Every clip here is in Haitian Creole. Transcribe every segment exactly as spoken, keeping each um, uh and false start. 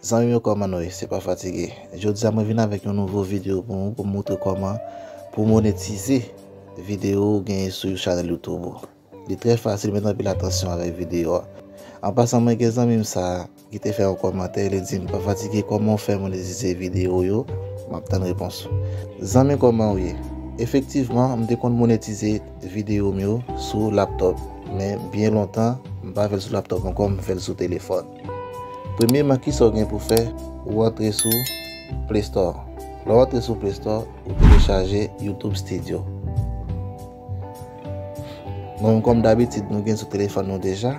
Zanmi m yo, kòman nou ye? Se pa fatige. Jodi a mwen vin avèk yon nouvo videyo pou nou, pou m montre kòman pou monetize videyo ou genyen sou chanèl YouTube ou. Li trè fasil, met anpil atansyon avèk videyo a. An pasan, mwen gen zanmi m sa a ki te fè yon kòmantè, li di m, "Pa fatige, kòman w fè monetize videyo w yo?" M ap tann repons ou. Zanmi, kòman w ye? Efektivman, m te konn monetize videyo m yo sou laptòp, men byen lontan, m pa fè l sou laptòp ankò, m fè l sou telefòn. Premyèman, kisa w gen pou fè? Ou antre sou Play Store. Lè w antre sou Play Store, ou telechaje YouTube Studio. Mwen menm, kòm dabitid, nou gen sou telefòn nou deja,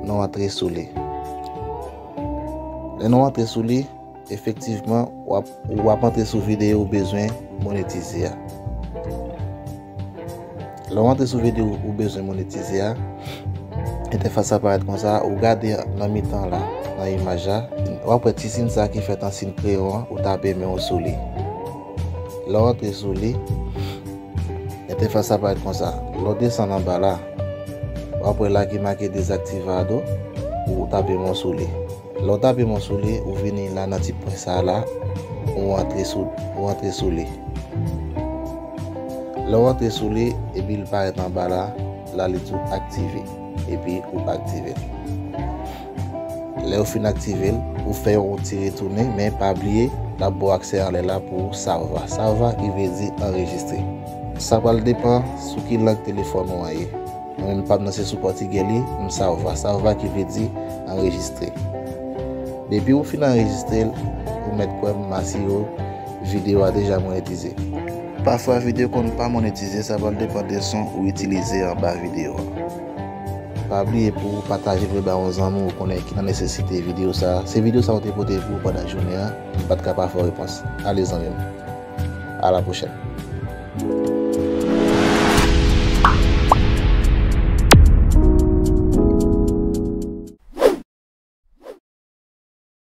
nou antre sou li. Lè nou antre sou li, efektivman, w ap, w ap antre sou videyo ou bezwen monetize a. Lè w antre sou videyo ou bezwen monetize a, entèfas sa parèt konsa, ou gade nan mitan la, nan imaj la, w ap wè ti siy sa ki fèt an siy kreyon an, ou tape men w sou li. Lè w antre sou li, entèfas sa parèt konsa. Lè w desann anba la, w ap wè la ki make dezaktivado, ou tape men w sou li. Lè w tape men w sou li, ou vini la nan ti pwen sa la, ou antre sou, ou antre sou li. Lè w antre sou li, epi l parèt anba la, la li di w aktive, epi ou aktive l. Lè ou fin aktive l, ou fè yon ti retounen, men pa bliye, l ap ba w aksè anlè la pou salva. Salva ki vle di anrejistre. Sa pral depann sou ki lang telefòn ou an ye. Mwen menm pa m nan se sou pòtigè li, m salva. Salva ki vle di anrejistre. Depi ou fin anrejistre l, ou mèt kwè m asire w videyo a deja monetize. Pafwa videyo konn pa monetize, sa pral depann de son ou itilize anba videyo a. Pa bliye pou w pataje l ba yon zanmi w konnen ki nan nesesite videyo sa. Se videyo sa ou te pote pou ou pandan jounen an, m pa t ka pa fè w repons. Ale zanmi m. A la pwochèn.